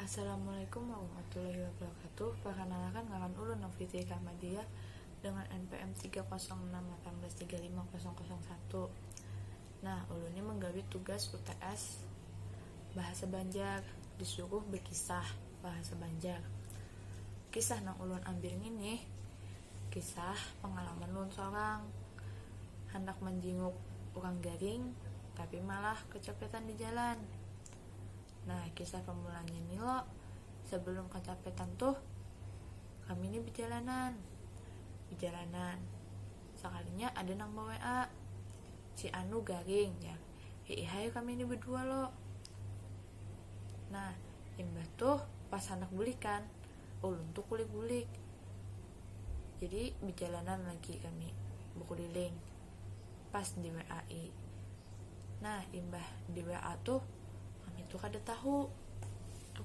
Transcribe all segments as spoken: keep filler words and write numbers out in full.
Assalamualaikum warahmatullahi wabarakatuh. Perkenalkan, ngaran ulun Noviti Rahmadia dengan N P M tiga kosong enam delapan belas tiga lima kosong kosong satu. Nah, ulun ni menggawi tugas U T S bahasa Banjar, disuruh berkisah bahasa Banjar. Kisah nang ulun ambil ngini kisah pengalaman ulun seorang, handak menjenguk orang garing tapi malah kecopetan di jalan. Nah, kisah pemulanya ni lo, sebelum kecopetan tuh, kami ni berjalanan, berjalanan. Sekalinya ada nang ba-W A, "Si anu garing," ya. Hiihai kami ni berdua lo. Nah, imbah tuh pas handak bulikan, ulun tuh kulik-bulik. Jadi berjalanan lagi kami berkeliling. Pas di-W A-i. Nah, imbah di-W A tuh, kami tuh kada tahu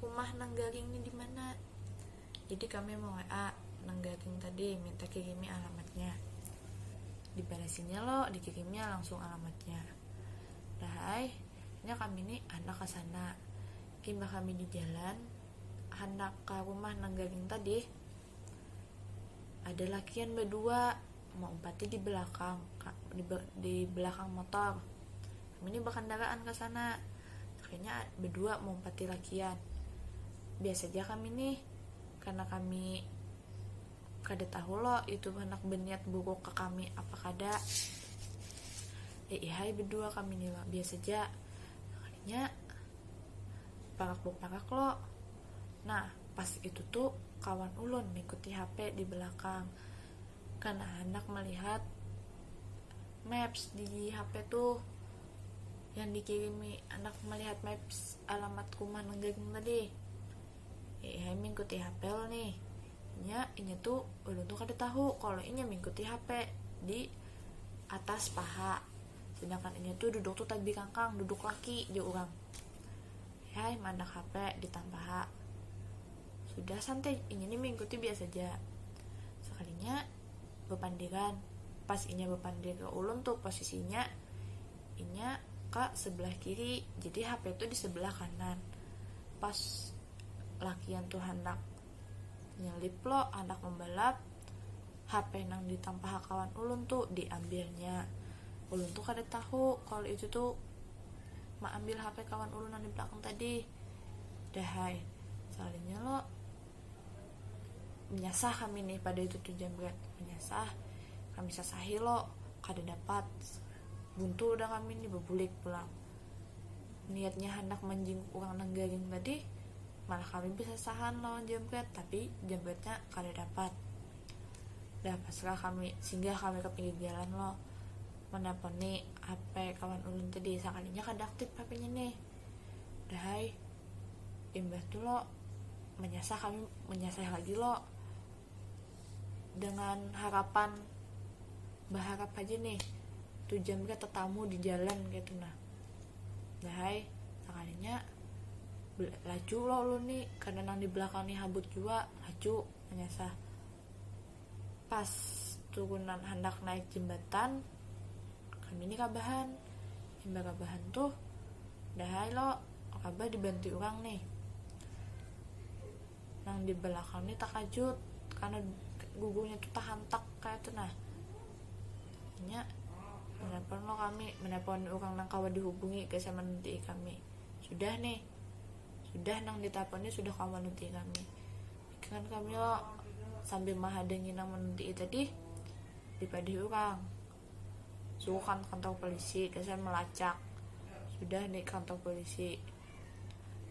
rumah nang garing ni di mana. Jadi kami me-W A nang garing tadi, minta kirimi alamatnya. Dibarasinya lo, dikirimnya langsung alamatnya. Dahai, nya kami ni handak ke sana. Imbah kami di jalan, handak ke rumah nang garing tadi, ada lakian berdua maumpati di belakang, di, di belakang motor. Kami ni berkendaraan ke sana, akhirnya berdua maumpati lakian. Biasa aja kami nih, karena kami kada tahu lo itu anak berniat buruk ke kami apa kada. Eh, ihai berdua kami ni lo, biasa aja. Akhirnya parak berparak lo. Nah, pas itu tuh kawan ulun mengikuti H P di belakang, karena hendak melihat maps di H P tuh yang dikirimi, hendak melihat maps alamat rumah nang garing tadi. Ya, mengikuti H P lo nih. Nya, inya tuh, ulun tuh kada tahu kalau inya mengikuti H P di atas paha. Sedangkan inya tuh duduk tuh tabingkangkang, duduk laki ja orang. Hai, mandak H P di tampaha. Sudah santai, inya nih mengikuti biasa aja. Sekalinya bepandiran. Pas inya bepandir ke ulun tuh posisinya, inya ke sebelah kiri. Jadi H P tuh di sebelah kanan. Pas lakian tuh handak nyelip lo, handak membalap, H P nang ditampaha kawan ulun tuh diambilnya. Ulun tuh kada tahu kalau itu tuh maambil H P kawan ulun nang di belakang tadi. Dahai, sekalinya lo menyasah kami nih pada itu tuh jambret, menyasah. Kami sasahi lo, kada dapat. Buntu udah kami nih, bebulik pulang. Niatnya hendak manjinguk orang nang garing tadi, malah kami besasahan lawan jambret, tapi jambretnya kada dapat. Dah pasrah kami, singgah kami ke pinggir jalan lo, menelponi H P kawan ulun tadi. Sekalinya kada aktif H P-nya nih. Dahai, imbah tuh lo menyasah, kami menyasah lagi lo dengan harapan, berharap aja nih tuh jambret tetamu di jalan gitu. Nah, dahai, sekalinya laju lo ulun nih, karena nang di belakang nih habut jua, laju menyasah. Pas turunan handak naik jembatan, kami nih kabahan. Imbah kabahan tuh, dahai lo, kabah dibantu orang nih. Nang di belakang nih takajut karena gugunya tuh tahantak kayak tuh nah. Nya menelpon lo kami, menelpon orang nang kawa dihubungi, gasan manantii kami. Sudah nih, sudah nang ditelepon nih sudah kawa manantii kami. Pikiran kami lo sambil mahadangi nang manantii tadi, dipadih orang. Suruh kan kantor polisi, gasan melacak. Sudah nih kantor polisi.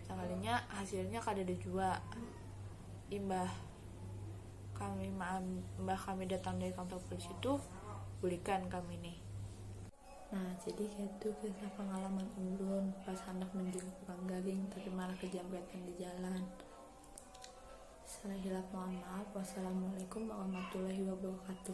Sekalinya hasilnya kadada jua. Imbah kami maam-, imbah kami datang dari kantor polisi tuh, bulikan kami nih. Nah, jadi kaitu kisah pengalaman ulun pas handak menjenguk urang garing tapi malah kejambretan di jalan. Salah hilap mohon maaf. Wassalamualaikum warahmatullahi wabarakatuh.